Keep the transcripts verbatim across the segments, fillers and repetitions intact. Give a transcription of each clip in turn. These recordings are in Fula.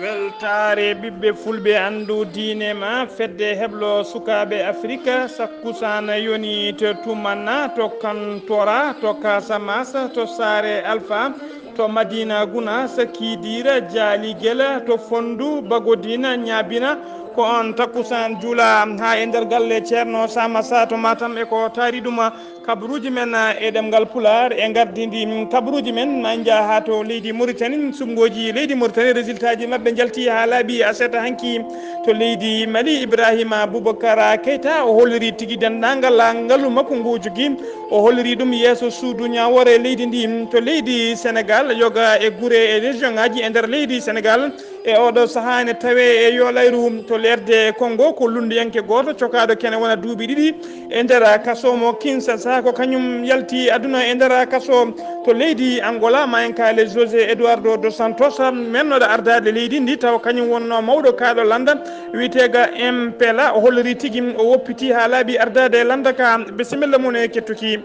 Weltaare ɓiɓɓe fulɓe, anndu diine ma, fedde heblo sukaaɓe Afirika, sakkusana yoni to Tumanna, to Kantora, to Kasamasa, to Saare Alfa, to Madina Guna, Sakidira, Jaali Gela, to Fondu, Bagodina, Ñaabina, ko on takkusan juula haa e nder galle Ceerno Samasa to Matam e ko taari ɗum. Kabaruuji men, eh, e ɗemngal Pulaar e ngardiindi, mm, kabaruuji men, ma en njah haa to leydi Mauritanie, suɓngooji leydi Mauritanie, résultat ji maɓɓe njalti haa laaɓi aset hanki to leydi Mali. Ibrahima Boubacar Keita o holliri tigi denndaangal ngalu makko ngu o jogii. O holliri ɗum yeeso suudu ñaawoore leydi ndi, mm, to leydi Sénégal, yoga e gure e région ngaji e nder leydi Sénégal. E oɗo sahaa ene tawee e Yoolayru to leerde Konngo, ko lunndiyanke gooto cokaaɗo kene wona duuɓi ɗiɗi e nder kaso mo Kinshasa, ko kañum yalti aduna e nder kaso to leydi Angola. Ma en kaale José Eduardo dos Santos, mennoɗo ardaade leydi ndi, tawa kañum wonnoo mawɗo kaaɗo lannda wiyeteega M P L A. O holliri tigi o woppiti haa laaɓi ardaade lannda ka. Bisimilla mon e kettuki.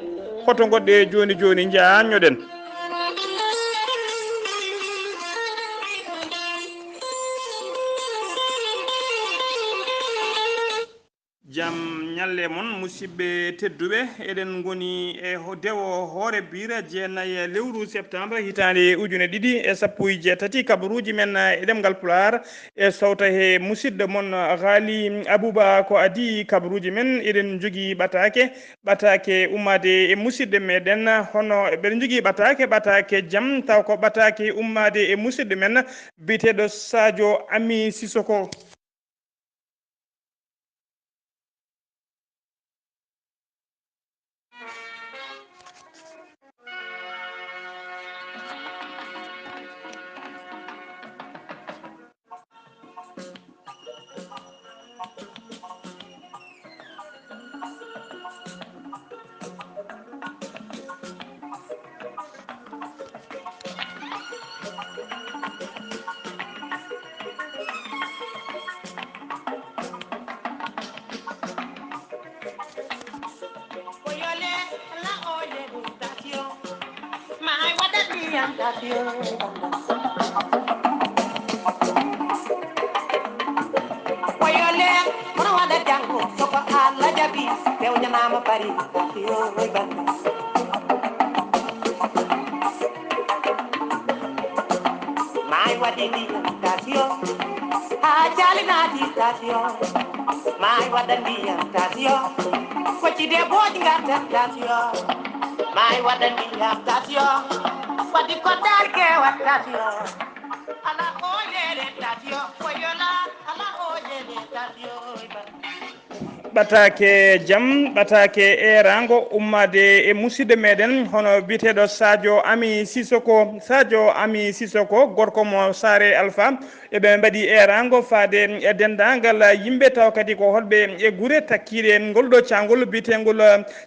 Hoto ngoɗɗe jooni jooni njaanñoɗen. Jam ñalle mon, musidɓe tedduɓe. Eɗen ngoni e ho-, dewo hoore biira jeenayi lewru septembre hitaande ujune ɗiɗi e sappo e jeetati. Kabaruuji men e ɗemngal Pulaar e sowta he musidɗo mon Ghali Abouba ko adii kabaruuji men. Eɗen njogii ɓataake, ɓataake ummaade e musidɗo meɗen, hono eɗen njogii ɓataake, ɓataake jam, taw ko ɓataake ummaade e musidɗo men biyeteeɗo Sadio Ami Sissoko. Koyole, la oye, tasio. My, what a damn tasio. Koyole, what a damn, so ko Allah jabi, be o nyama bari, tasio, banda. My, what a damn tasio. Ha, jali na di tasio. My, what a damn tasio. Ko ci de boj nga tasio. My, what a damn tasio. What the kotal ke what tasio. Ala oyele tasio. Koyola, ala oyele tasio. Ɓataake jam, ɓataake eeraango ummaade e musidɗo meɗen, hono biyeteeɗo Sadio Ami Sissoko. Sadio Ami Sissoko, gorko mo Saare Alfa, eɓe mbaɗi eeraango faade e denndaangal yimɓe, taw kadi ko holɓe e gure takkiiɗe ngol ɗo caangol biyeteengol,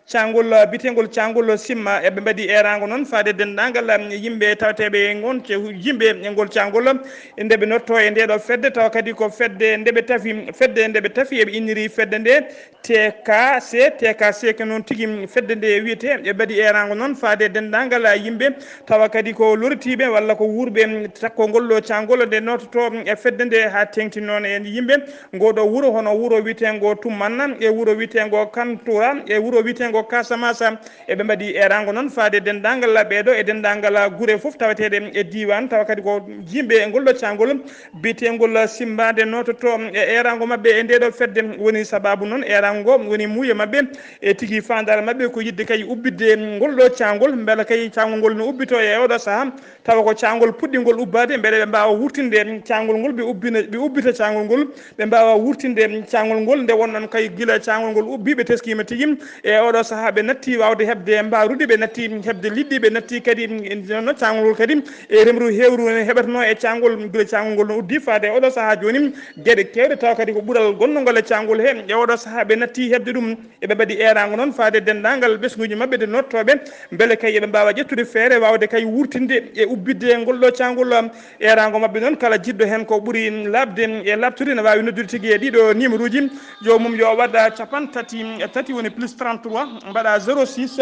caangol biyeteengol caangol Simma. Eɓe mbaɗi eeraango noon faade denndaangal yimɓe tawateeɓe e ngon, yimɓe e ngol caangol. Nde ɓe nodto e nde ɗo fedde, tawa kadi ko fedde nde ɓe tafi, fedde nde ɓe tafi, eɓe inniri fedde nde T K C, T K C ko noon tigi fedde nde wiyetee. Ɓe mbaɗi eeraango noon faade denndaangal yimɓe, tawa kadi ko loritiiɓe walla ko wuurɓe takkol ngol ɗo caangol nde noototoo e fedde nde haa teeŋti noon e yimɓe. Ngoo ɗo wuro, hono wuro wiyeteengo Tummanna e wuro wiyeteengo Kantura e wuro wiyeteengo Kasamasa, eɓe mbaɗi eeraango noon faade denndaangal ɓeeɗo e denndaangal gure fof taweteeɗe e diiwaan, tawa kadi ko yimɓe e ngol ɗo caangol biyeteengol Simba nde noototoo e eeraango maɓɓe e nde ɗo fedde. Woni sabaabu noon eeraango ngo, woni muuyo maɓɓe e tigi faandaare maɓɓe ko yiɗde kay ubbitde ngol ɗo caangol, mbela kay caangol ngol no ubbitoo e oɗo sahaa. Tawa ko caangol puɗɗingol ubbaade, mbele ɓe mbaawa wurtinde caangol ngol, ɓe ubbina, ɓe ubbita caangol ngol, ɓe mbaawa wurtinde caangol ngol. Nde wonnoon kay gila caangol ngol ubbi, ɓe teskiima tigi. E oɗo sahaa, ɓe natti waawde heɓde mbaruɗi, ɓe natti heɓde liɗɗi, ɓe natti kadi, mm, noon caangol ngol kadi e remru hewru ne heɓatnoo e caangol, gila caangol ngol no uddi faade e oɗo sahaa jooni. Geɗe keewɗe tawa kadi ko ɓural gonnongol e caangol he, e oɗo sahaa ɓe natti heɓde ɗum. Eɓe mbaɗi eeraango noon faade denndaangal ɓesnguuji maɓɓe ɗe nottooɓe, mbele kay eɓe mbaawa ƴettude feere waawde kay wuurtinde e ubbitde ngol ɗo caangol. Eeraango maɓɓe noon, kala jiɗɗo heen ko ɓuri laaɓde e laaɓtude, ne waawi noddude tigi e ɗiɗo numéro uji. Joomum yo waɗa capanɗe tati e tati, woni plus trente-trois, mbaɗa zéro six,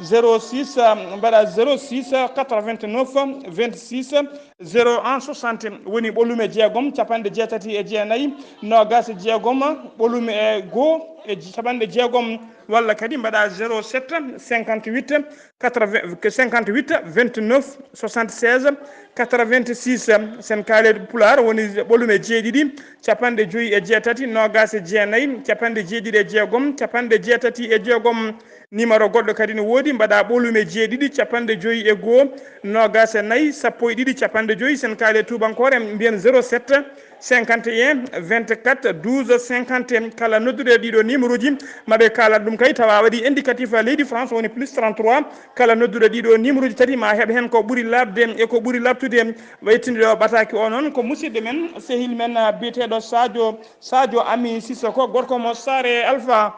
zéro six, mbaɗa zéro six quatre-vingt-neuf vingt-six zéro un soixante woni ɓolume jeegom, capanɗe jeetati e jeenayi, noogaas e jeegom, ɓolume e goo e capanɗe jeegom, walla kadi mbaɗa zéro sept cinquante-huit quatre-vingts, cinquante-huit vingt-neuf soixante-seize quatre-vingt-six. Sen kaale Pulaar woni ɓolume jeeɗiɗi, capanɗe joyi e jeetati, noogaas e jeenayi, capanɗe jeeɗiɗi e jeegom, capanɗe jeetati e jeegom. Numéro goɗɗo kadi no woodi, mbaɗa ɓolume jeeɗiɗi, capanɗe joyi e goo, noogaas e nayi, sappo e ɗiɗi, capanɗe joyi. Sen kaale tuubankoore, mbiyen zéro sept cinquante et un vingt-quatre douze cinquante. Kala nodduɗo e ɗiɗo numéro ji, maɓe kaalat ɗum kay, tawa waɗi indicatif leydi France woni plus trente-trois. Kala nodduɗo ɗiɗo numéro ji tati ma heɓ heen ko ɓuri laaɓde e ko ɓuri laaɓtude. Waytinde ɗo ɓataaki o noon ko musidɗo men, sehil men, ah, biyeteeɗo Sadio, Sadio Ami Sissoko, gorko mo Saare Alpha.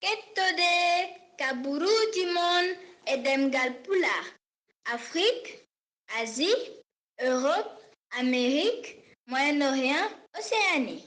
Kettode kaburuuji mon e ɗemngal Pulaar, Afrik, Asie, Europe, Amérique, Moyen-Orient, Océanie.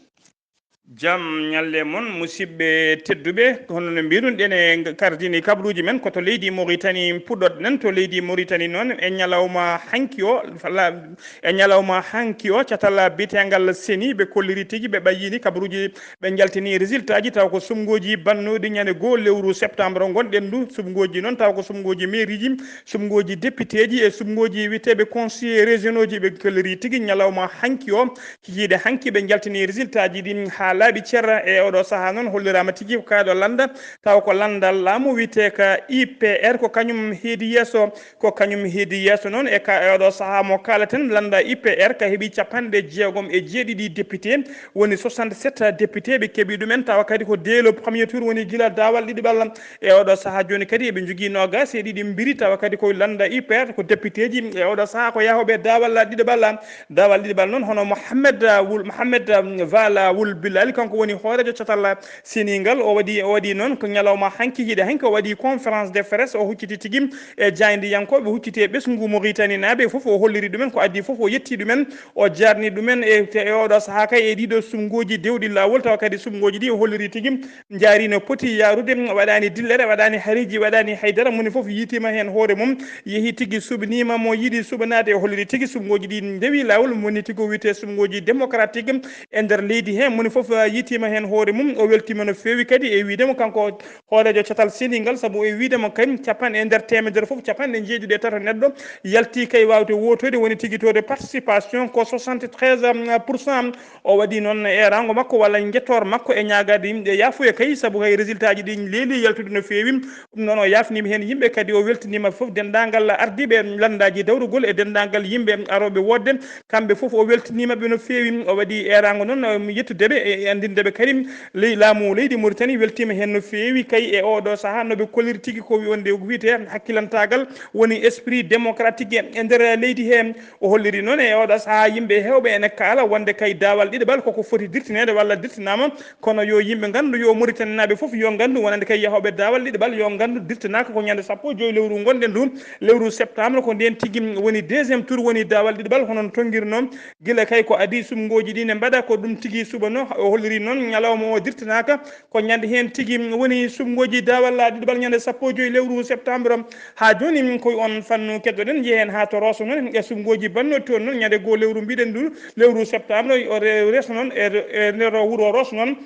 Jam ñalle mon, musidɓe tedduɓe. Hono no mbiɗun ɗen e kardini kabaruuji men, ko to leydi Mauritanie puɗɗoɗen. To leydi Mauritanie noon, e ñalawma hanki o, fala-, e ñalawma hanki o, catal biyeteengal seni, ɓe kolliri tigi, ɓe ɓayyini kabaruuji, ɓe njaltini résultat ji, taw ko suɓngooji bannooɗi ñande goo lewru septembre ngonɗen ndu. Suɓngooji noon, taw ko suɓngooji mairie ji, suɓngooji député ji e suɓngooji wiyeteeɓe conseillers régionaux ji, ɓe kolliri tigi ñalawma hanki o. Kikiiɗe hanki ɓe njaltini résultat ji ɗin haa laaɓi cer. E oɗo sahaa noon holliraama tigi ko kaaɗo lannda, taw ko lanndal laamu wiyetee ka I P R, ko kañum heedi yeeso, ko kañum heedi yeeso noon. E ka, e oɗo sahaa mo kaalaten, lannda I P R ka heɓi capanɗe jeegom e jeeɗiɗi député, woni soixante-sept député ɓe keɓi ɗumen, tawa kadi ko dès le premier tour, woni gila daawal ɗiɗaɓal. E oɗo sahaa jooni kadi eɓe njogii noogaas e ɗiɗi mbiri, tawa kadi ko lannda I P R ko député ji. E oɗo sahaa ko yahooɓe daawal ɗiɗaɓal. Daawal ɗiɗaɓal noon, hono Mohamed, ah, Wul, Mohamed, ah, Vala Wul Bilali, kanko woni hooreejo catal seni ngal. O waɗi, o waɗi noon ko ñalawma hanki, hiɗe hanki, o waɗi conférence de presse, o hucciti tigi e jaayndiyankooɓe, hucciti e ɓesngu Mauritanie naaɓe fof, o holliri ɗumen ko adii fof, o yetti ɗumen, o jaarni ɗumen e, e oɗo sahaa kay e ɗiɗo suɓngooji dewɗi laawol, tawa kadi suɓngooji ɗi o holliri tigi njaari no poti yaarude, waɗaani dillere, waɗaani hariiji, waɗaani haydara, moni fof yiitiima heen hoore mum, yehi tigi suɓniima mo yiɗi suɓanaade, o holliri tigi suɓngooji ɗi ndewi laawol, moni tigi o wiyetee suɓngooji démocratique e nder leydi hee, moni fof, ah, yiitiima heen hoore mum, o weltiima no feewi kadi e wiyde mo kanko hooreejo catal seni ngal, sabu e wiyde mo kay capanɗe e nder teemedere fof, capanɗe njeeɗiɗi e tato neɗɗo yalti kay waawde wootoyde, woni tigi taux de participation ko soixante-treize pour cent. O waɗi noon eeraango makko walla njettoor makko e ñaagaade yimɓe yaafuya kay, sabu kay résultat ji ɗin leeli yaltude no feewi. Ɗum noon o yaafniima heen yimɓe, kadi o weltiniima fof denndaangal ardiiɓe lanndaaji dawrugol e denndaangal yimɓe arooɓe wootde. Kamɓe fof o weltiniima ɓe no feewi. O waɗi eeraango noon, um, yettude ɓe e anndinde ɓe kadi ley laamu leydi Mauritanie weltiima heen no feewi kay e oɗo sahaa no ɓe kolliri tigi ko wiyde wiyetee hakkilantaagal, woni esprit démocratique e nder leydi hee. O holliri noon e oɗo sahaa yimɓe heewɓe ene kaala wonde kay daawal ɗiɗaɓal koko foti dirtineede walla dirtinaama, kono yo yimɓe nganndu, yo Mauritanie naaɓe fof yo nganndu wonande kay yahooɓe daawal ɗiɗaɓal yo nganndu dirtinaaka ko ñande sappo e joyi lewru ngonɗen ndu, lewru septembre, ko ndeen tigi woni deuxième tour woni daawal ɗiɗaɓal, hono no tonngirnoo gila kay ko adii suɓngooji ɗi ne mbaɗa ko ɗum tigi suɓanoo. O holliri noon ñalawma o dirtinaaka ko ñande heen tigi woni suɓngooji daawal ɗiɗaɓal ñande sappo e joyi lewru septembre. Haa jooni, ko on fannu keɗoɗen, njehen haa to Rosso noon, e suɓngooji bannooɗi toon noon, ñande goo lewru mbiɗen ndu, lewru septembre, o re-, Rosso noon, e, e nder wuro Rosso noon,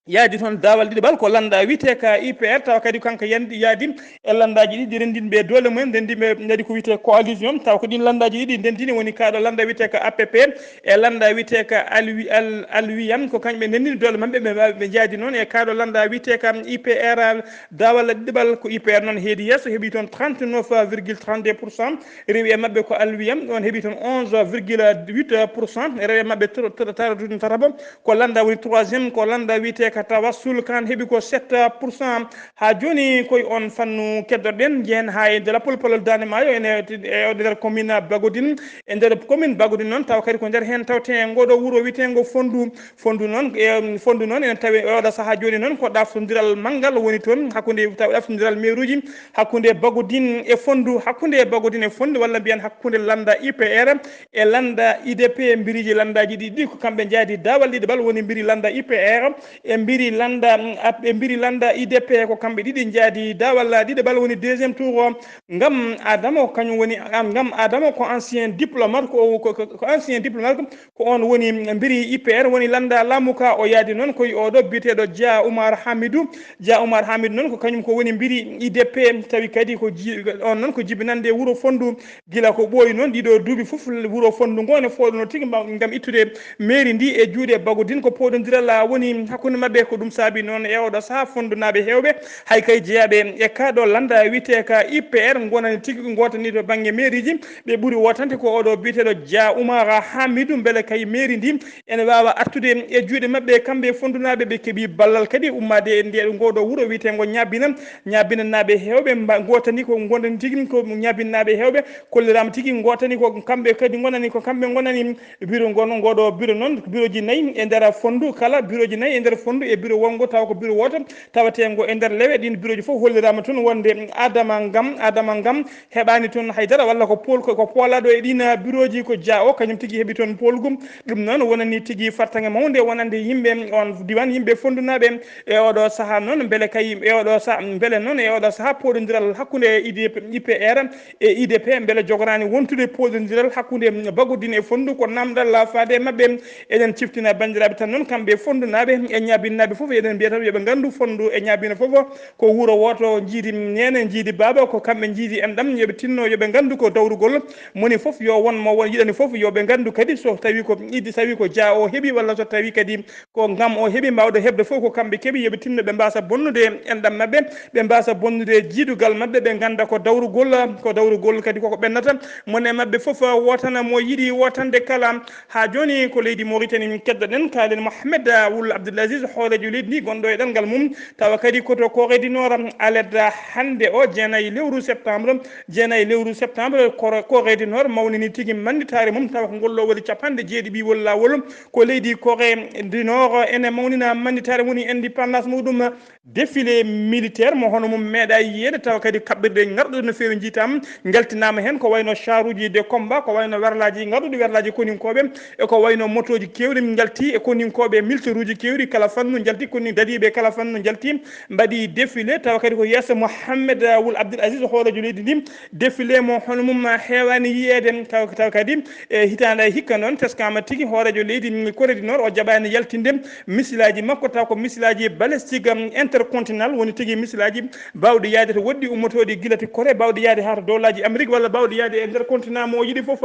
yaadi toon daawal ɗiɗaɓal ko lannda wiyetee ka I P R, tawa kadi kanko yandi-, yaadi e lanndaaji ɗiɗi renndinɓe doole mumen, renndinɓe kadi ko wiyetee coalition, tawa ko ɗin lanndaaji ɗiɗi ndenndini, woni kaaɗo lannda wiyetee ka A P P, e lannda wiyetee ka Alwi-, Al-, Alwiyam, ko kañɓe ndenndini doole maɓɓe, ɓe, ɓe njaadi noon e kaaɗo lannda wiyetee ka I P R, daawal ɗiɗaɓal ko I P R noon heedi yeeso, heɓi toon trente-neuf virgule trente-deux pour cent, rewi e maɓɓe ko Alwiyam, on heɓi toon onze virgule huit pour cent, rewi e maɓɓe Tar-, Tar-, Tar-, Tarabo, ko lannda woni troisième, ko lannda wiyetee ka tawassul kan heɓi ko sept pour cent. Haa jooni koye on fannu keddoɗen, njehen haa e nder lappol palol Daande Maayo, ene e nder commune Bagodin. E nder commune Bagodin noon, tawa kadi ko nder heen tawte ngoɗo wuro wiyeteengo Fonndu. Fonndu noon, e Fonndu noon ene tawi e oɗo sahaa jooni noon ko ɗaftondiral manngal woni toon hakkunde, tawa ɗaftondiral meeruuji hakkunde Bagodin e Fonndu, hakkunde Bagodin e Fonndu, walla mbiyen hakkunde lannda I P R e lannda I D P. Mbiriji lanndaaji ɗiɗi ɗi ko kamɓe njaadi daawal ɗiɗi bal, woni mbiri lannda I P R e mbiri lannda, e mbiri lannda I D P, ko kamɓe ɗiɗi njaadi daawal ɗiɗi bal, woni deuxième tour o. Ngam Adama ko kañum woni, ngam Adama ko ancien diplomate, ko, ko, ko ancien diplomate, ko on woni mbiri I P R, woni lannda laamu ka. O yaadi noon koye oɗo biyeteeɗo Dia Oumar Hamidou. Dia Oumar Hamidou noon ko kañum ko woni mbiri I D P, tawi kadi ko ji-, on noon ko jibinande wuro Fonndu. Gila ko ɓooyi noon, ɗiɗo duuɓi fof, wuro Fonndu ngo ne fooɗuno tigi mba-, ngam ittude mairie ndi e juuɗe Bagodin. Ko pooɗondiral woni hakkunde maɓɓe. Ko ɗum saabi noon e oɗo sahaa Fonndunaaɓe heewɓe, hay kay jeyaaɓe e kaa ɗo lannda wiyetee ka I P R, ngonani tigi ngootani to bannge mairieji. Ɓe ɓuri wootande ko oɗo biyeteeɗo Dia Oumar Hamidou, mbele kay mairie ndi ene waawa artude e juuɗe maɓɓe, kamɓe Fonndunaaɓe. Ɓe keɓi ballal kadi ummaade e nde, ngoo ɗo wuro wiyeteengo Ñaabina. Ñaabinanaaɓe heewɓe mba-, ngootani ko, ngondani tigi ko Ñaabinanaaɓe heewɓe, kolliraama tigi ngootani ko kamɓe kadi ngonani, ko kamɓe ngonani bureau ngo. Ngoo ɗo bureau noon, bureauji nayi e nder Fonndu, kala bureauji nayi e nder Fonndu e bureau wonngo tawa ko bureau wooto taweteengo e nder Lewe. Ɗiin bureauji fof holliraama toon wonde Adama Ngam, Adama Ngam heɓaani toon haydara, walla ko pool-, ko, ko poolaaɗo e ɗiin, ah, bureauji ko Dia o, kañum tigi heɓi toon poolgu. Ɗum noon wonani tigi fartaŋŋe mawnde wonande yimɓe on diiwaan, yimɓe Fonndunaaɓe. E oɗo sahaa noon, mbele kay, e oɗo sa-, mbele noon, e oɗo sahaa pooɗondiral hakkunde I D P, I P R e I D P, mbele jogoraani wontude pooɗondiral hakkunde Bagodin e Fonndu, ko naamndal faade e maɓɓe. Eɗen ciftina banndiraaɓe tan noon, kamɓe Fonndunaaɓe e Ñaabinaaɓe fof, eɗen mbiya tan yo ɓe nganndu Fonndu e Ñaabina fof ko wuro wooto, njiidi neene, njiidi baaba, ko kamɓe njiidi enɗam. Yo ɓe tinno, yo ɓe nganndu ko dawrugol moni fof, yo won mo won yiɗani fof, yo ɓe nganndu kadi so tawi ko Idi, tawi ko Dia o heɓi, walla so tawi kadi ko Ngam o heɓi, mbaawɗo heɓde fof ko kamɓe keɓi. Yo ɓe tinno, ɓe mbaasa bonnude enɗam maɓɓe, ɓe mbaasa bonnude jiidugal maɓɓe, ɓe ngannda ko dawrugol, ko dawrugol kadi koko ɓennata. Moni e maɓɓe fof wootana mo yiɗi wootande kala. Haa jooni ko leydi Mauritanie min keddoɗen, kaalen Mohamed Wul Abdul Aziz, hooreejo leydi ndi, gonɗo e ɗanngal mum, tawa kadi ko to Corée du Nord. Alet hannde o, jeenayi lewru septembre, jeenayi lewru septembre, Corée, Corée du Nord mawnini tigi mannditaare mum, tawa ko ngol ɗo woni capanɗe jeeɗiɓiwol laawol. Ko leydi Corée du Nord ene mawnina mannditaare woni indépendance muɗum. Défilé militaire mo hono mum meeɗa yiyeede, tawa kadi kaɓɓirɗe ngarɗuɗe no feewi njiitaama, njaltinaama heen ko wayno charuuji de combat, ko wayno werlaaji ngarɗuɗi, werlaaji koninkooɓe, e ko wayno motooji keewɗi njalti e koninkooɓe, militaire uji keewɗi, kala fannu njalti, koni dariiɓe kala fannu njalti, mbaɗi défilé, tawa kadi ko yeeso Mohamed Wul Abdul Aziz, hooreejo leydi ndi. Défilé mo hono mum heewaani yiyeede, tawa, tawa kadi e hitaande hikka noon teskaama tigi hooreejo leydi Corée du Nord, o jaɓaani yaltinde misilaaji makko, taw ko misilaaji balistique, um, intercontinental woni tigi misilaaji baawɗi yahde to woɗɗi, ummotooɗi gila to Corée, baawɗi yahde haa to dowlaaji Amérique, walla baawɗi yahde e nder continent mo o yiɗi fof.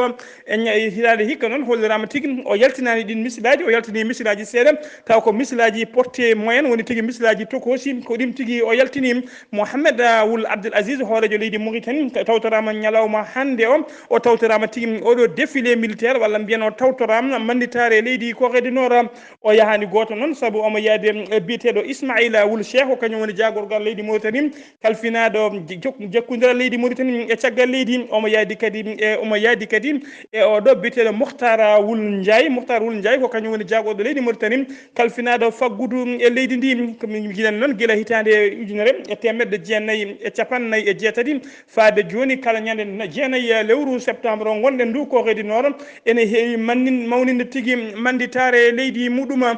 E ña-, e hitaande hikka noon holliraama tigi o yaltinaani ɗiin misilaaji, o yaltini misilaaji seeɗa, taw ko misilaaji portée moyenne woni tigi misilaaji tokoosi, ko ɗiin tigi o yaltini. Mohamed, ah, Wul Abdul Aziz, hooreejo leydi Mauritanie, ta-, tawtoraama ñalawma hannde o, o tawtoraama tigi oɗo défilé militaire, walla mbiyen o tawtoraama mannditaare leydi Corée du Nord. O yahaani gooto noon, sabu omo yahde e biyeteeɗo Ismaila Wul Cheikh, ko kañum woni jaagorgal leydi Mauritanie, kalfinaaɗo jok-, jokkondiral leydi Mauritanie e caggal leydi. Omo yahdi kadi e, omo yahdi kadi e oɗo biyeteeɗo Mokhtar Wul Ndiaye. Mokhtar Wul Ndiaye ko kañum woni jaagorɗo leydi Mauritanie, kalfinaaɗo faggudu e leydi ndi. Ko min njiɗani noon gila hitaande ujunere e teemedde jeenayi e capanɗe nayi e jeetati faade jooni, kala ñande na-, jeenayi lewru septembre o ngonɗen ndu, Corée du Nord ene heewi mannin-, mawninde tigi mannditaare leydi muɗum.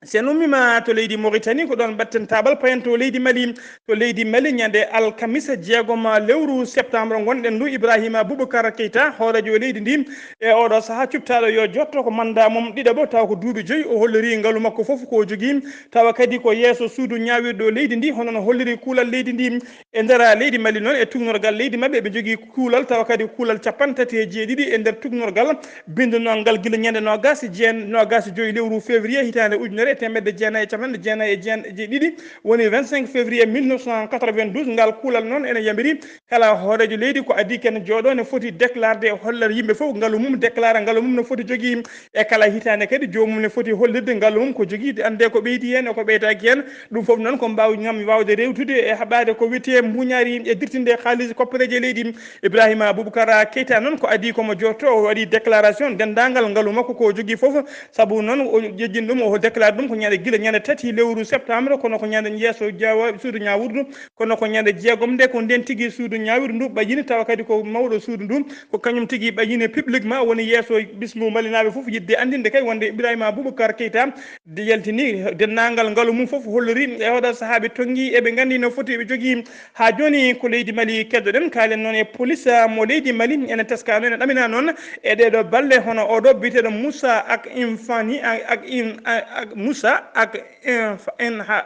So en ummiima to leydi Mauritanie, ko ɗoon mbaɗten taabal payen to leydi Mali. To leydi Mali, ñande alkamisa jeegom lewru septembre ngonɗen ndu, Ibrahima Boubacar Keita, hooreejo leydi ndi, e oɗo sahaa cuɓtaaɗo yo jotto ko mannda mum ɗiɗaɓo, tawa ko duuɓi joyi o holliri ngalu makko fof ko o jogii, tawa kadi ko yeeso suudu ñaawirɗo leydi ndi, hono no holliri kuulal leydi ndi. E nder leydi Mali noon, e tuugnorgal leydi maɓɓe, ɓe njogii kuulal, tawa kadi kuulal capanɗe tati e jeeɗiɗi e nder tuugnorgal, binndangal gila ñande noogaas e jeen-, noogaas e joy lewru février hitaande ujunere teemedde jeenayi e capanɗe jeenayi e jeen- e jeeɗiɗi, woni vingt-cinq février mille neuf cent quatre-vingt-douze. Ngal kuulal noon ene yamiri kala hooreejo leydi ko adii ken jooɗo ne foti déclarde e hollal yimɓe fof ngalu mum, déclara ngalu mum no foti jogii, e kala hitaande kadi joomum ne foti hollirde ngalu mum ko jogii, annde ko ɓeydi heen e ko ɓeydaaki heen. Ɗum fof noon ko mbaaw ngam waawde rewtude e haɓaade ko wiyetee mbuñaari e dirtinde haalis koppereeje leydi. Ibrahima Boubacar Keita noon ko adii komo jooɗto, o waɗi déclaration denndaangal ngalu makko ko jogii fof, sabu noon o jejjini ɗum, o déclare ɗum ko ñande, gila ñande tati lewru septembre, kono ko ñande yeeso jawa-, suudu ñaawirdu, kono ko ñande jeegom nde ko nden tigi suudu ñaawirdu ndu ɓayyini, tawa kadi ko mawɗo suudu ndu, ko kañum tigi ɓayyini publiquement, woni yeeso ɓesngu Malinaaɓe fof, yiɗde anndinde kay wonde Ibrahima Boubacar Keita de yaltini denndaangal ngalu mum fof, holliri e oɗo sahaa ɓe tonngi, eɓe nganndi no foti ɓe jogii haa jooni ko leydi Mali. Keddoɗen, kaalen noon e police, ah, mo leydi Mali, ene teska noon, ene ɗamina noon e ɗeeɗo balle, hono oɗo biyeteeɗo Moussa ak Infani, ak, ak in, ak, ak Moussa ak Inf-, Inha-,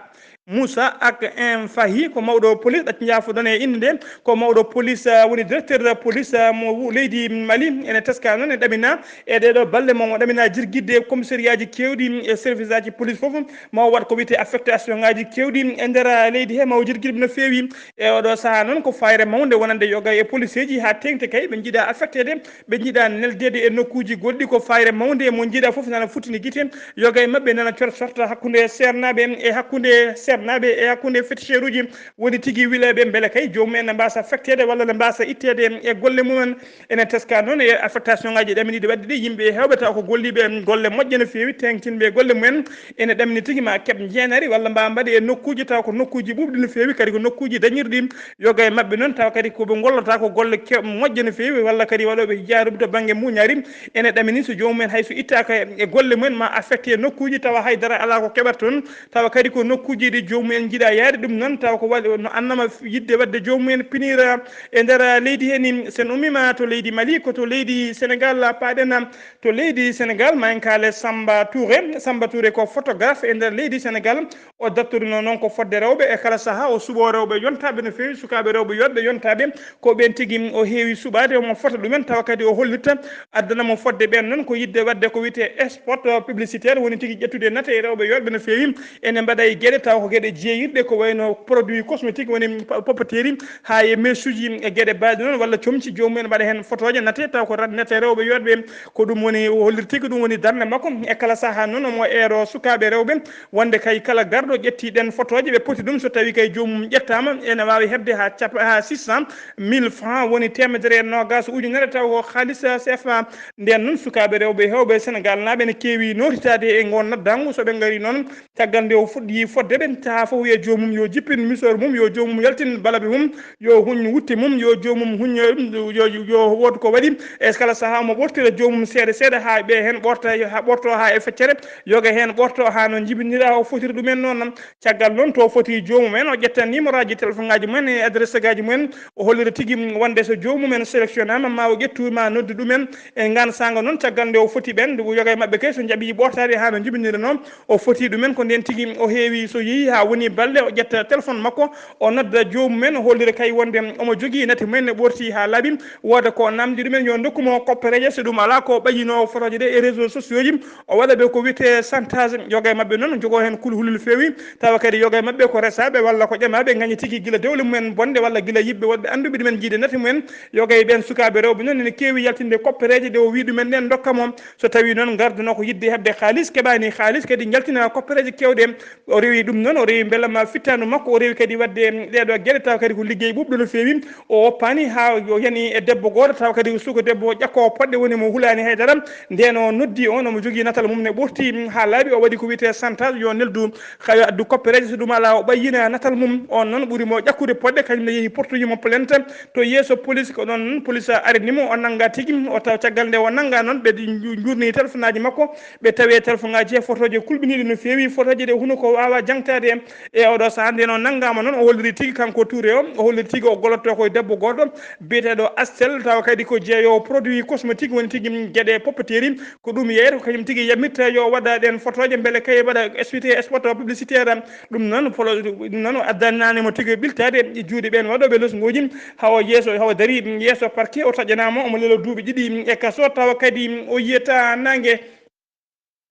Moussa ak Infahi, ko mawɗo police, ɗacci njaafo-ɗon e innde nde, ko mawɗo police, ah, woni directeur de police, ah, mo wu-, leydi Mali, ene teska noon, e ɗamina e ɗeeɗo balle, mo ɗamina jirgidde commissariat ji keewɗi e service aji police fof, ma o waɗ ko wiyetee affectation ngaji keewɗi e nder leydi he, ma o jirgin no feewi. E oɗo sahaa noon ko fayre mawnde wonande yoga e policeeji haa teeŋti kay ɓe njiɗa affecteede, ɓe njiɗa neldeede e nokkuuji goɗɗi, ko fayre mawnde mo njiɗa fof nana futtini gite, yoga e maɓɓe nana cor-, sorta hakkunde seernaaɓe e hakkunde seernaaɓe e hakkunde féticheuruuji woni tigi wileeɓe mbele kay joomum en ne mbaasa affecteede walla ne mbaasa itteede e golle mumen. Ene teska noon e affectation ngaji ɗaminiiɗi waɗde ɗi, yimɓe heewɓe taw ko golliiɓe golle moƴƴe no feewi, teeŋtinɓe golle mumen, ene ɗamini tigi ma keɓ njeenari walla mbawa mbaɗe e nokkuuji taw ko nokkuuji ɓuuɓɗi no feewi, kadi ko nokkuuji dañirɗi yoga e maɓɓe noon, tawa kadi ko ɓe ngollata ko golle ke-, moƴƴe no feewi, walla kadi waɗooɓe jaaruɓe to bannge muñaari. Ene ɗamini so joomum en hay so ittaaka e golle mumen ma affecté e nokkuuji tawa hay dara alaa ko keɓata toon, tawa kadi ko nokkuuji ɗi joomum en njiɗa yaade ɗum noon, tawa ko waɗi no annama yiɗde waɗde joomum en pinira e nder leydi he ni. Sen ummima to leydi Mali, ko to leydi Sénégal paaɗen, to leydi Sénégal, ma en kaale Samba Touré. Samba Touré ko photographe e nder leydi Sénégal. O dartorino noon ko fodde rewɓe e kala sahaa, o suɓo rewɓe yontaaɓe no feewi, sukaaɓe rewɓe yooɗɓe yontaaɓe, ko ɓeen tigi o heewi suɓaade, omo fota ɗumen, tawa kadi o hollirta addana mo fodde ɓeen noon ko yiɗde waɗde ko wiyetee spot publicitaire, woni tigi ƴettude nate e rewɓe yooɗɓe no feewi. Ene mbaɗa e geɗe taw ko geɗe jeeyirɗe ko wayno produit cosmétique, woni pa-, papeterie, haa e meesuuji e geɗe baaɗe noon, walla comci joomum en mbaɗa heen fotooje nate taw ko rat-, nate rewɓe yooɗɓe. Ko ɗum woni o hollirta tigi, ɗum woni darnde makko. E kala sahaa noon omo eero sukaaɓe rewɓe wonde kay kala garɗo ƴetti ɗeen fotooje, ɓe poti ɗum, so tawii kay joomum ƴettaama, ene waawi heɓde haa capa-, haa six cent mille francs, woni teemedere e noogaas ujunere, taw ko haalis C F A. Ndeen noon sukaaɓe rewɓe heewɓe Senegaal naaɓe ene keewi nootitaade e ngoon noddaangu. So ɓe ngarii noon, caggal nde o fuɗɗii fodde ɓe, haa fof wiya joomum yo jippin musóor mum, yo joomum yaltin balabe mum, yo huñ wutte mum, yo joomum huñ, yo, yo wood ko waɗi. E kala sahaa omo ɓortira joomum seeɗa seeɗa haa ɓe heen ɓorta, haa ɓorto haa e feccere, yoga heen ɓorto haa no njibinira o fotiri ɗumen noon. Caggal noon to foti joomum en, o ƴetta numéro aji téléphone ngaji mumen e adresse ngaji mumen, o hollira tigi wonde so joomum en sélectionnaama ma o ƴettu ma noddu ɗumen. E ngaan saanga noon caggal nde o foti ɓen, yoga e maɓɓe kay so njaɓi ɓortaade haa no njibinira noon, o foti ɗumen ko ndeen tigi o heewi, so yehi haa woni balɗe, o ƴetta téléphone makko, o nodda joomum en, o hollira kay wonde omo jogii nate mumen ne ɓorti haa laaɓi, wooda ko namdi ɗumen yo ndokku mo koppereeje, so ɗum alaa ko ɓayyinoowo fotooje ɗe e réseaux sociaux ji, o waɗa ɓe ko wiyetee chantage. Yoga e maɓɓe noon jogoo heen kulhuli no feewi, tawa kadi yoga e maɓɓe ko resaaɓe walla ko ƴamaaɓe, ngaña tigi gila dewle mumen bonde walla gila yiɓɓe woɗɓe annduɓe ɗumen njiide nate mumen. Yoga e ɓeen sukaaɓe rewɓe noon ene keewi yaltinde koppereeje ɗe o wii ɗumen ɗeen ndokka mo. So tawii noon ngarduno ko yiɗde heɓde haalis, keɓaani haalis, kadi njaltina koppereeje keewɗe. O rewi ɗum noon, o rewi mbela ma fittaandu makko, o rewi kadi waɗde ɗeeɗo geɗe, tawa kadi ko liggey ɓuuɓɗo no feewi. O woppaani haa o yani e debbo gooto, tawa kadi ko suka debbo ƴakkoowo poɗɗe, woni mo hulaani hay dara. Ndeen o noddi on, omo jogii natal mum ne ɓorti haa laaɓi, o waɗi ko wiyetee chantage, yo neldu, ka yo addu koppereeje, so ɗum alaa o ɓayyina natal mum. On noon ɓuri mo ƴakkude poɗɗe, kañum ne yehi portoyi mo plainte to yeeso police, ko ɗoon police arini mo, o nannga tigi, o taw caggal nde o nannga noon, ɓe nju-, njuurnii téléphone aji makko, ɓe tawi e téléphone ngaji he fotooje kulɓiniiɗe no feewi, fotooje ɗe huno ko waawaa jaŋtaade. E oɗo sahaa nde o nanngaama noon, o holliri tigi kanko Touré o, o holliri tigi o gollotoo ko e debbo gooto biyeteeɗo Astel, tawa kadi ko jeeyoowo produit cosmétique, woni tigi geɗe papeterie. Ko ɗum yeeyata, ko kañum tigi yamirta yo waɗa ɗeen fotooje, mbele kay waɗa expliqué spot publicitaire. Ɗum noon, polo-, ɗum noon o addanaani mo tigi ɓiltaade e juuɗe ɓeen waɗooɓe losnguuji, hawa yeeso, hawa darii yeeso parquet, o taƴanaama, omo leloo duuɓi ɗiɗi e kaso, tawa kadi o yiyata naange.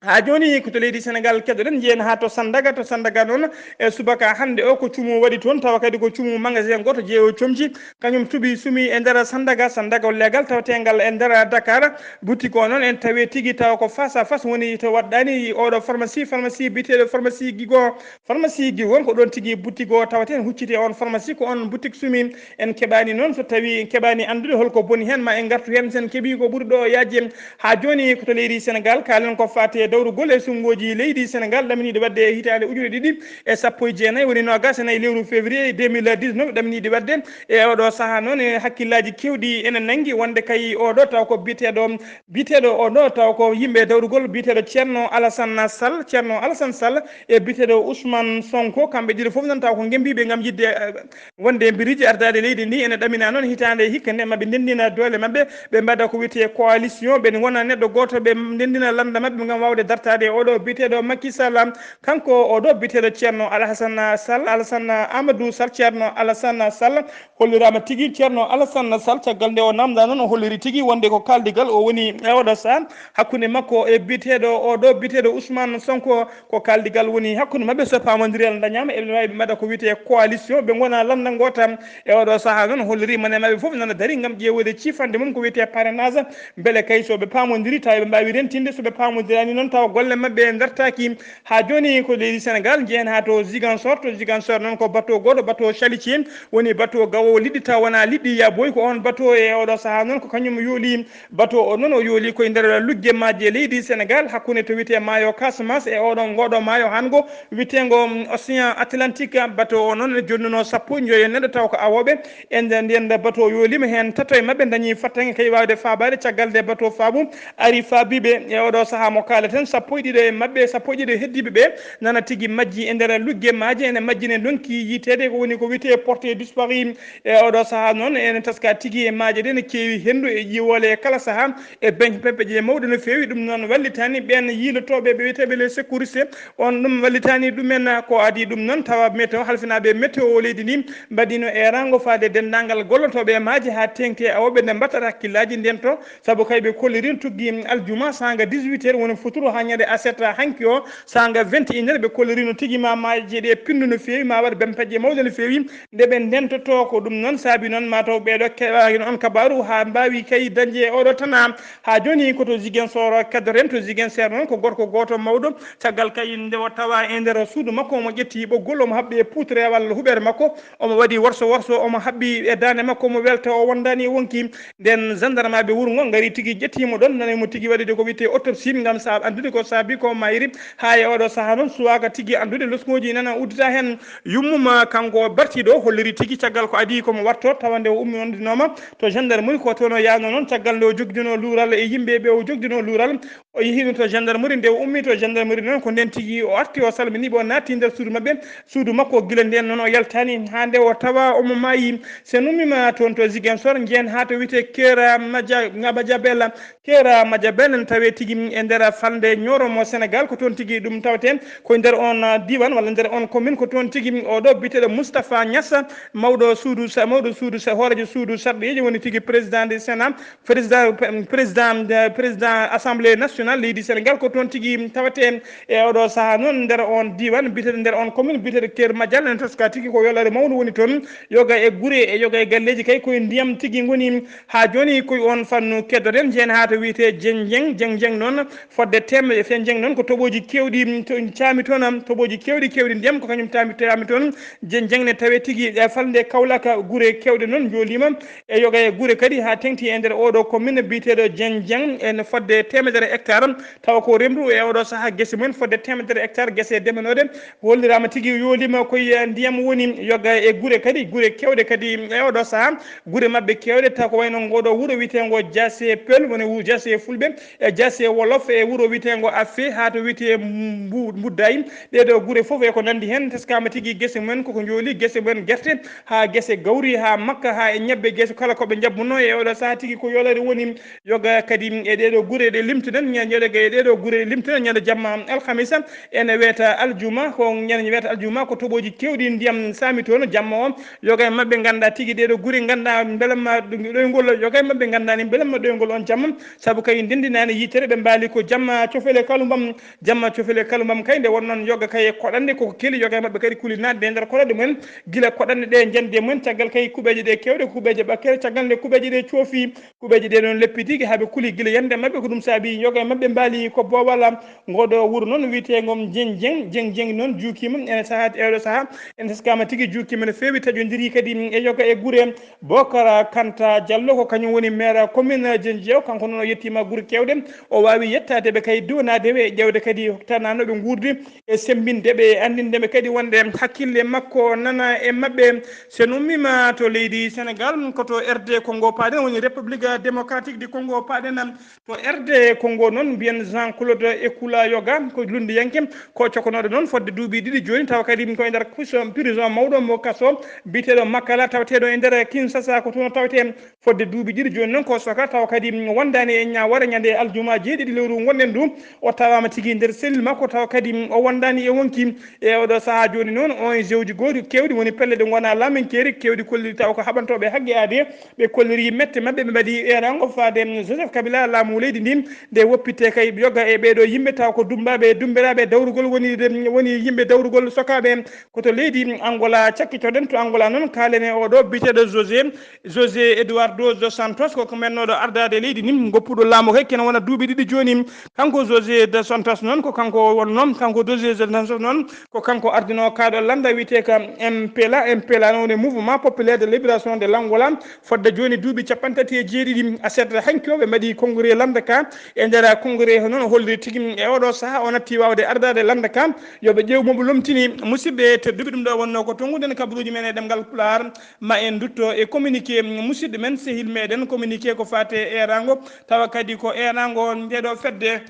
Haa jooni ko to leydi Senegaal keɗoɗen, njehen haa to Sandaga. To Sandaga noon, e subaka hannde o, ko cumu waɗi toon, tawa kadi ko cumu magasin gooto jeeyo comci, kañum tuubi sumi e nder Sandaga. Sandaga leegal tawteengal e nder Dakar. Boutique o noon en tawi tigi tawa ko face à face woni to waɗɗaani oɗo pharmacie, pharmacie biyeteeɗo pharmacie Gigo. Pharmacie Gigo ko ɗoon tigi boutique o tawetee, hucciti e on pharmacie, ko on boutique sumi. En keɓaani noon, so tawii en keɓaani anndude hol ko boni heen, ma en ngartu heen, so en keɓii ko ɓuri ɗo yaajde. Haa jooni ko to leydi Senegaal, kaalen ko faati e dawrugol e sunnguuji leydi Senegaal ɗaminiiɗi waɗde e hitaande ujunere ɗiɗi e sappo e jeenayi, woni noogaas e nayi lewru février deux mille dix-neuf, ɗaminiiɗi waɗde. E oɗo sahaa noon, e hakkillaaji keewɗi ene nanngi wonde kay oɗo taw ko biyeteeɗo, biyeteeɗo oɗo taw ko yimɓe dawrugol, biyeteeɗo Ceerno Alassane Sall, Ceerno Alassane Sall e biyeteeɗo Ousmane Sonko, kamɓe ɗiɗo fof noon taw ko ngembiiɓe ngam yiɗde, eh, wonde e mbiriiji ardaade leydi ndi. Ene ɗamina noon hitaande hikka nde maɓe ndenndina doole maɓɓe, ɓe mbaɗa ko wiyetee coalition, ɓe ngona neɗɗo gooto, ɓe ndenndina lannda maɓɓe ngam waawde dartaade e oɗo biyeteeɗo Macky Sall. Kanko oɗo biyeteeɗo Ceerno Alassane Sall, Alassane Amadou Sall, Ceerno Alassane Sall holliraama tigi Ceerno Alassane Sall caggal nde o naamndaa noon, o holliri tigi wonde ko kaaldigal o woni e oɗo sahaa hakkunde makko e biyeteeɗo oɗo biyeteeɗo Ousmane Sonko. Ko kaaldigal woni hakkunde maɓɓe, so paamondiral dañaama, eɓe waawi ɓe mbaɗa ko wiyetee coalition, ɓe ngona lannda ngoota. E oɗo sahaa noon, holliri mone maɓɓe fof nana darii ngam ƴeewde ciifande mum ko wiyetee parrainage, mbele kay so ɓe paamondiri, tawa ɓe mbaawi rentinde, so ɓe paamondiraani noon, tawa golle maɓɓe ndartaaki. Haa jooni ko leydi Senegaal, njehen haa to Ziguinchor, to Ziguinchor noon ko bateau gooto, bateau chalutier, woni bateau gawo liɗɗi, tawa wonaa liɗɗi yaboyi, ko on bateau e oɗo sahaa noon ko kañum yooli. Bateau o noon, o yooli koye nder lugge maaje leydi Senegaal, hakkunde to wiyetee maayo Casamance e oɗon, ngoɗo maayo hango wiyeteengo, mm, Océan Atlantique. Bateau o noon ene jonnuno sappo e njoyo neɗɗo, taw ko awooɓe. E nder nden bateau yooliima heen, tato e maɓɓe dañi fattange kay waawde faabaade. Caggal nde bateau faabu ari faabiiɓe e oɗo sahaa mo kaaleten, sappo e ɗiɗo e maɓɓe, sappo e ɗiɗo heddiiɓe ɓe nana tigi majji e nder lugge maaje, ene majjine ndonki yiiteede, ko woni ko wiyetee porté disparu. E oɗo sahaa noon, ene taska tigi e maaje ɗe ne keewi henndu e ƴiwoole e kala sahaa, e beñe pempeje mawɗe no feewi. Ɗum noon wallitaani ɓeen yiilotooɓe ɓe wiyeteeɓe les secouristes, on ɗum wallitaani ɗumen. Ko adii ɗum noon, tawa météo, halfinaaɓe météo leydi ndi mbaɗiino eeraango faade denndaangal gollotooɓe e maaje haa teeŋti e awooɓe nde mbaɗata hakkillaaji ndento, sabu kay ɓe kolliri tuggi aljuma saanga dix-huit heures woni futuro haa ñande aset hanki o, saanga vingt et une heures, ɓe kollirino tigi ma maaje ɗe pinndu no feewi, ma waɗ bempeƴƴe mawɗe no feewi, nde ɓe ndentoto. Ko ɗum noon saabi noon mataw ɓeeɗo keɓaaki on kabaaru haa mbaawi kay dañde e oɗo tana. Haa jooni ko to Ziguinchor keddoten, to Ziguinchor noon ko gorko gooto mawɗo, caggal kay nde o tawa e nder suudu makko omo ƴetti ɓoggol, omo haɓɓi e puutre walla huɓeere makko, omo waɗi worso worso, omo haɓɓi e daande makko, omo welta o wondaani e wonki. Nden gendarmeɓe wuro ngo ngari tigi ƴettiimo ɗon, nani mo tigi waɗude ko wiyetee autopsie ngam sa-, anndude ko saabi ko mayri. Haa e oɗo sahaa noon suwaaka tigi anndude, losŋooji nana uddita heen. Yummum kanko bartiiɗo holliri tigi caggal ko adii ko mo warto, tawa nde o ummi on dinooma to gendarmerie, ko toon o yaano noon caggal nde o jogdino luural e yimɓe ɓe o jogdino luural. O yehiino to gendarmerie, nde o ummi to gendarmerie noon ko nden tigi o arti o salminiiɓe, o naatti nder suudu maɓɓe. Suudu makko gila nden noon o yaltaani haa nde o tawa omo maayi. So en ummiima toon to Ziguinchor, njehen haa to wiyetee Kera Maja-, Ngaba Jabela. Kera Maja Bel ene tawee tigi e nder falnde Nioro mo Senegaal, ko toon tigi ɗum tawetee, ko e nder on, ah, diiwaan walla nder on commune, ko toon tigi oɗo biyeteeɗo Moustapha Niass, mawɗo suudu sa-, mawɗo suudu sa-, hooreejo suudu sarɗiyeeji, woni tigi président du Sénat, président, président, président Assemblée nationale leydi Senegaal, ko toon tigi tawetee. E oɗo sahaa noon, nder on diiwaan biyeteeɗo, nder on commune biyeteeɗo Kera Madial, ene taska tigi ko yolare mawnde woni toon, yoga e gure e yoga e galleeji kay koye ndiyam tigi ngoni. Haa jooni, ko e oon fannu keddoɗen, njehen haa to wiyetee Jenjeng. Jenjeng noon, fodde teemedere, Jenjeng noon, ko toɓooji keewɗi, mm, to, caami toon, am, toɓooji keewɗi, keewɗi ndiyam, ko kañum taami, taami toon. Jenjeng ne tawee tigi e falnde Kaolack, gure keewɗe noon njooliima e yoga e gure kadi, haa teeŋti e nder ooɗoo commune biyeteeɗo Jenjeng, en fodde teemedere hectare, tawa ko remru e ooɗoo sahaa gese mum en fodde teemedere hectare, gese demanooɗe, holliraama tigi yooliima ko e ndiyam woni yoga e gure kadi, gure keewɗe kadi e oɗo sahaa, gure maɓɓe keewɗe, taw ko wayno ngoɗo wuro wiyeteengo Jaase Peul, woni wu-, Jaase Fulɓe, e Jaase Wolof, e wuro wiyeteengo Affe, haa to wiyetee Mbu-, Mbuddaay. Ɗeeɗo gure fof e ko nanndi heen, teskaama tigi gese mumen koko njooli, gese mumen gerte, haa gese gawri, haa makka, haa e ñebbe, gese kala ko ɓe njaɓɓunoo e oɗo sahaa tigi ko yolare woni. Yoga kadi e ɗeeɗo gure ɗe limtuɗen, ñande, yoga e ɗeeɗo gure ɗe limtuɗen ñande jamma alhamisa, ene weeta aljuma, ko ñande weeta aljuma, ko toɓooji keewɗi ndiyam saami toon jamma o. Yoga e maɓɓe ngannda tigi ɗeeɗo gure, ngannda mbelamma ɗoyngol, yoga e maɓɓe ngannda ni mbelamma ɗoyngol on jamma, sabu kay ndenndinaani yitere, ɓe mbaali ko jamma Cofele kalumbam, jamma cofele kalumbam kay nde wonnoon yoga kay koɗanɗe koko keli yoga e maɓɓe kadi kuli naatde e nder koɗanɗe mumen, gila koɗanɗe ɗe njande mumen, caggal kay kuɓeeje ɗe kewɗe, kuɓeeje ɓakkere, caggal nde kuɓeeje ɗe coofi, kuɓeeje ɗe noon leppitiki haa ɓe kuli gila yande maɓɓe, ko ɗum saabi yoga e maɓɓe mbaali ko boowala. Ngoɗo wuro noon wiyeteengo Jeng Jeng, Jeng Jeng noon juukiima ene sahaa, e oɗo sahaa, en teskaama tigi juukiima no feewi, taƴondirii kadi e yoga e gure. Bokara Kanta Diallo ko kañum woni maire commune Dieng Diaw, kanko noon o yettiima gure keewɗe, o waawi yettaade ɓe kay duwanaade ɓe e ƴeewde kadi tananooɓe nguurdi e semmbinde ɓe e anndinde ɓe kadi wonde hakkille makko nana e maɓɓe. So en ummiima to leydi Sénégal, ko to R D Congo paaɗen, woni République Démocratique du Congo paaɗen. To R D Congo noon, mbiyen Jean Claude Ekula Yoga, ko lunndiyanke, ko cokonooɗo noon fodde duuɓi ɗiɗi jooni, tawa kadi ko e nder prison, prison mawɗo mo kaso, biyeteeɗo Makala, tawateeɗo e nder Kinshasa, ko toon o tawetee fodde duuɓi ɗiɗi jooni noon, ko soka, tawa kadi wondaani e ñaawore ñande aljuma jeeɗiɗi lewru ngonɗen ndu, o tawaama tigi nder selil makko, tawa kadi o wondaani e wonki. E oɗo sahaa jooni noon, O N G uji goɗɗi keewɗi woni pelle ɗe ngonaa laaminkeeri, keewɗi kolli tawa ko haɓantooɓe hagge aade, ɓe kolliri mette maɓɓe, ɓe mbaɗi eeraango faade Joseph Kabila laamu leydi ndin, nde woppitte kay yoga e ɓeeɗo yimɓe taw ko dummbaaɓe e dummbiraaɓe dawrugol woni, woni yimɓe dawrugol sokaaɓe. Ko to leydi Angola cakkitoɗen, to Angola noon kaalen e oɗo biyeteeɗo José, José Eduardo dos Santos, ko ko mennooɗo ardaade leydi ndin, goppuɗo laamu kay kene wona duuɓi ɗiɗi jooni. Kanko José dos Santos noon, ko kanko wonnoo, kanko José dos Santos noon, ko kanko ardinoo kaaɗo lannda wiyetee ko M P L A, M P L A noon woni Mouvement Populaire de Libération de l'Angola, fodde jooni duuɓi capanɗe tati e jeeɗiɗi. Aset hanki o ɓe mbaɗi congrès lannda ka. E nder congrès he noon o holliri tigi e oɗo sahaa o natti waawde ardaade lannda ka. Yo ɓe ƴeew mo ɓe lomtini. Musidɓe tedduɓe, ɗum ɗo wonnoo ko tonnguɗen kabaruuji men e ɗemngal Pulaar. Ma en ndutto e communiqué musidɗo men sehil meɗen, communiqué ko faate e eeraango, tawa kadi ko eeraango ndeɗo fedde.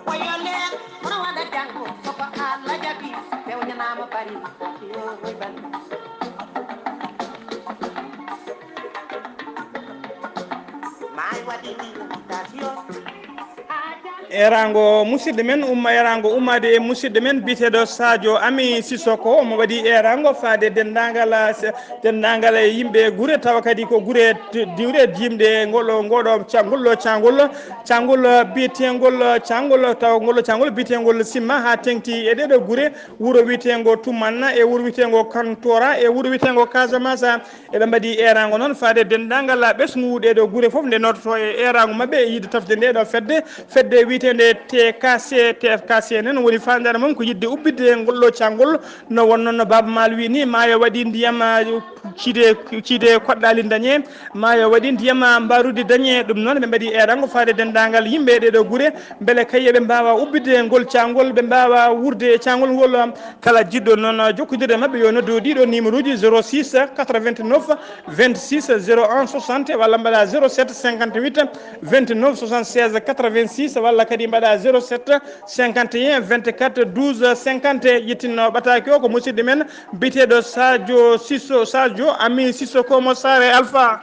Koyo leen, kono waɗa janngo, soko Allah jaɓi, fewjanama bari, yo roy bal. Maay waɗi invitation. Eeraango musidɗo men, umma eeraango ummaade e musidɗo men biyeteeɗo Sadio Ami Sissoko, omo waɗi eeraango faade denndaangal, ah, se-, denndaangal e yimɓe gure, tawa kadi ko gure t-, diwɗe, jimɗe ngol, ngol ɗo ca-, ngol ɗo caangol, caangol biyeteengol, caangol, tawa ngol ɗo caangol biyeteengol Simma haa teŋti e ɗee ɗoo gure, wuro wiyeteengo Tumanna e wuro wiyeteengo Kantora e wuro wiyeteengo Casamance. Eɓe mbaɗi eeraango noon faade denndaangal ɓesngu ɗee ɗoo gure fof nde noototo e eeraango maɓɓe e yiɗde tafde ndee ɗoo fedde, fedde wiyeteende T K C. T K C nen woni faandaare mum ko yiɗde ubbitde ngol ɗoo caangol, no wonnoo no Baaba Maal wiyi ni, maayo waɗi ndiyam, ah, ciide, ciide koɗɗaali dañe, maayo waɗi ndiyam, ah, mbaruudi dañe. Ɗum noon ɓe mbaɗi eeraango faade denndaangal yimɓe e ɗee ɗoo gure, mbele kay eɓe mbaawa ubbitde ngol caangol, ɓe mbaawa wuurde e caangol ngol. Kala jiɗɗo noon jokkondirde e maɓɓe yo noddu ɗiɗo numéro uji: zéro six quatre-vingt-neuf vingt-six zéro un soixante walla mbaɗa zéro sept cinquante-huit vingt-neuf soixante-seize quatre-vingt-six walla kadi mbaɗa zéro sept cinquante et un vingt-quatre douze cinquante. Yettinno ɓataake o ko musidɗo men biyeteeɗo Sadio Sisso, Sadio Ami Sissoko mo Saare Alpha.